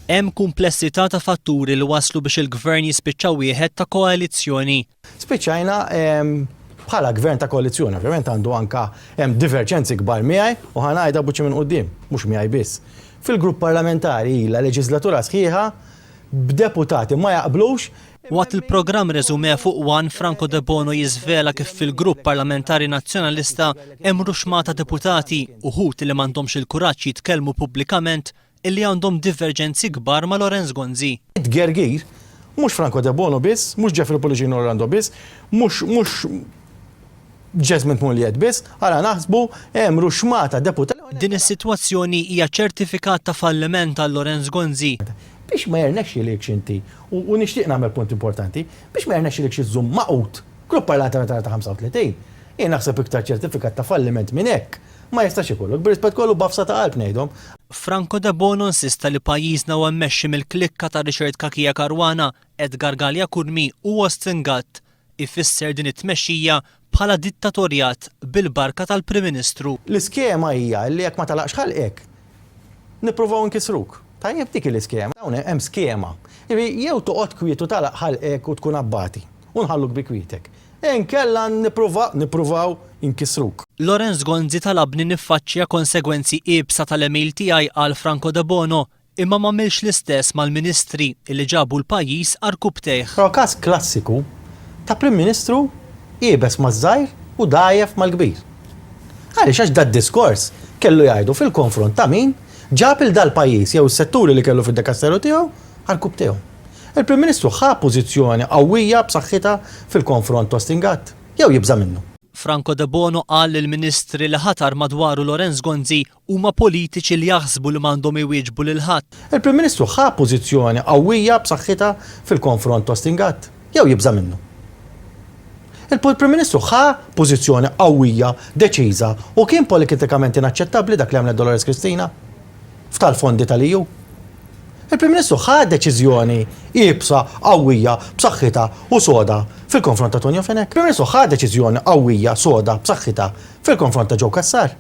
Hemm kumplessità ta' fatturi li wasslu biex il-Gvern jispiċċa wieħed ta' koalizzjoni. Spiċċajna bħala Gvern ta' koalizzjoni. Ovvjament għandu anka hemm diverġenzi kbar miegħi u ħa ngħidha b'wiċċi minn quddiem, mhux miegħi biss. Fil-grupp parlamentari ilha leġislatura sħiħa b'deputati ma jaqblux. Waqt il-programm Resume fuq One, Franco Debono jiżvela kif fil-grupp parlamentari Nazzjonalista hemm ruxmata deputati, uħud li m'għandhomx il-kuraġġ jitkellmu pubblikament illi għandhom diverġenzi kbar ma' Lawrence Gonzi. It-tgergir, mhux Franco Debono biss, mhux Jeffrey Pullicino Orlando biss, mhux mhux Jesmond Mugliett biss, ara naħsbu hemm ruxmata deputati. Din is-sitwazzjoni hija ċertifikat ta' falliment għal Lawrence Gonzi. Biex ma jirnexxilikx inti, u nixtieq nagħmel punt importanti, biex ma jirnexxilikx iżżomm magħqud grupp parlamentari ta' 35, jien naħseb iktar ċertifikat ta' falliment minn hekk Ma jistax ikollok, bir-rispett kollu b'għafsa ta' qalb ngħidhom. Franco Debono insista li pajjiżna huwa mmexxi mill-klikka ta' Richard Cachia Caruana, Edgar Galea Curmi u Austin Gatt. Ifisser din it-tmexxija bħala dittatorjat bil-barka tal-Prim Ministru. L-iskema hija li jekk ma tagħlaqx ħalqek, nippruvaw inkissruk. Tajjeb dik hi l-iskema. Hawn hemm skema. Jiġifieri jew toqgħod kwiet u tagħlaq ħalqek u tkun abbati u nħalluk bi kwietek. Inkella nippruvaw, nippruvaw inkissruk. Lawrence Gonzi talabni niffaċċja konsegwenzi iebsa tal-għemil tiegħi, qal Franco Debono, imma m'għamilx l-istess mal-ministri li ġabu l-pajjiż għarkupptejh. Huwa każ klassiku ta' Prim Ministru iebes maż-żgħir u dgħajjef mal-kbir. Għaliex? Għax dad-diskors kellu jgħidu fil-konfront ta' min ġab 'il dal-pajjiż jew is-setturi li kellu fid-dekasteru tiegħu għarkupptejhom. Il-Prim Ministru ħa pożizzjoni qawwija b'saħħitha fil-konfront t'Austin Gatt, jew jibża' minnu? Franco Debono qal li l-Ministri li ħatar madwaru Lawrence Gonzi huma politiċi li jaħsbu li m'għandhom iwieġbu lil ħadd. Il-Prim Ministru ħa pożizzjoni qawwija b'saħħitha fil-konfront t'Austin Gatt, jew jibża' minnu? Il-Prim Ministru ħa pożizzjoni qawwija, deċiża u kien polikitikament inaċċettabbli dak li għamlet Dolores Cristina f'tal-fondi tal-EU. Il-Prim Ministru ħa deċiżjoni iebsa, qawwija, b'saħħitha u soda fil-konfront ta' Tonio Fenech. Il-Prim Ministru ħa deċiżjoni qawwija, soda, b'saħħitha fil-konfront ta' Joe Cassar.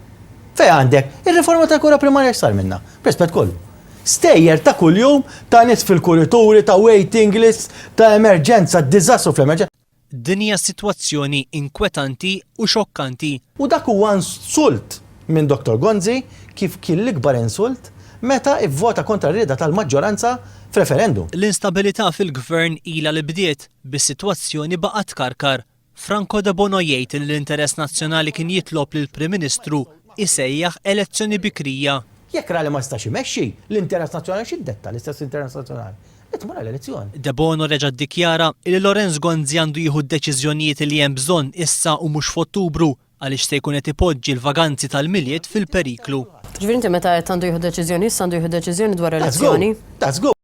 Fejn għandek ir-riforma tal-kura primarja x'sar minnha? B'rispett kollu. Stejjer ta' kuljum ta' nies fil-kurituri, ta' waiting lists, ta' emerġenza, diżastru fl-emerġenza. Din hija sitwazzjoni inkwetanti u xokkanti. U dak huwa insult minn Dottor Gonzi kif kien l-ikbar insult meta ivvota kontra r-rieda tal-maġġoranza f'referendum. L-instabilità fil-Gvern ilha li bdiet, bis-sitwazzjoni baqgħet tkarkar. Franco Debono jgħid li l-interess nazzjonali kien jitlob li l-Prim Ministru jsejjaħ elezzjoni bikrija. Jekk ra li ma setax imexxi, l-interess nazzjonali x'iddetta l-istess interess nazzjonali? Li tmur għal elezzjoni. Debono reġa' ddikjara li Lawrence Gonzi għandu jieħu d-deċiżjonijiet li hemm bżonn issa u mhux f'Ottubru għaliex se jkun qed ipoġġi l-vaganzi tal-Milied fil-periklu. Ġifieri inti meta għedt għandu jieħu deċiżjoni issa għandu jieħu deċiżjoni dwar elezzjoni? Dażgur!